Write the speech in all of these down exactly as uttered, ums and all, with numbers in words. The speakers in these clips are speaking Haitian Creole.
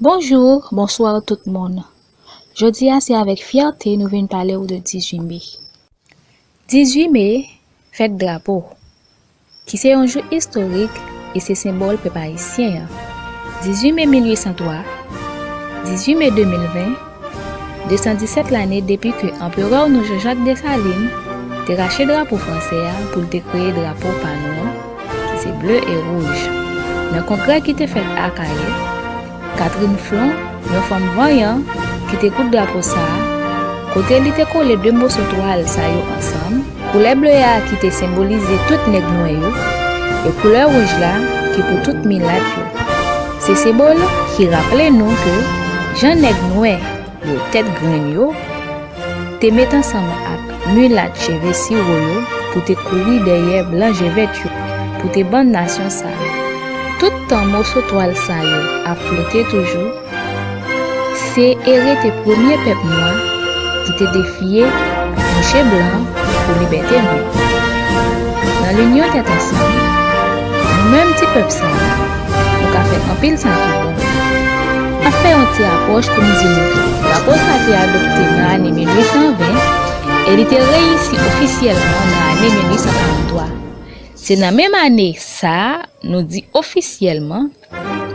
Bonjou, bonswa tout moun. Jodi a, se avèk fyète nou vin pale w de dizuit me. Dizuit me, fèt drapo, ki se yon jou istorik e se senbòl pèp ayisyen an. Dizuit me mil uit san twa, dizuit me de mil ven, de san disèt lane depi ke anperè nou Jean-Jacques Dessalines te rache drapo fransè a pou l te kreye drapo pa nou an, ki se ble e wouj. Nan kongrè ki te fèt Akayè, Catherine Flon, yon fanm vanyan ki te koud drapo sa a, kote li te kole de moso twal sa yo ansanm, koulè ble a ki te senbolize tout nèg nwè yo, e koulè wouj la ki pou tout milat yo. Se senbòl ki raple nou ke jan nèg nwè yo tèt grenn yo te met ansanm ak milat cheve siwo yo pou te kouri dèyè blan je vèt yo, pou te ban nasyon sa a. Tout tan moso twal sa yo ap flote toujou, se ere te premye pèp nwa ki te defiye mouche blan pou libète nou. Nan linyon tèt ansanm, nou menm ti pèp sa a, nou ka fè anpil sa ki bon. N ap fè yon ti apwòch pou n di nou tou, drapo sa te adopte nan ane mil uit san ven e li te reyisi ofisyèlman nan ane mil uit san karant twa. Se nan menm ane sa a, nou di ofisyèlman,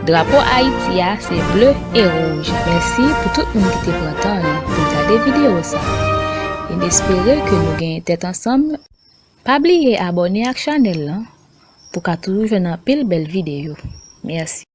drapo Ayiti a se ble e wouj. Mèsi pou tout moun ki te pran tan l pou l gade videyo sa a. E n espere ke nou genyen tèt ansanm. Pa bliye abòne ak chanèl lan pou ka toujou jwenn anpil bèl videyo. Mèsi.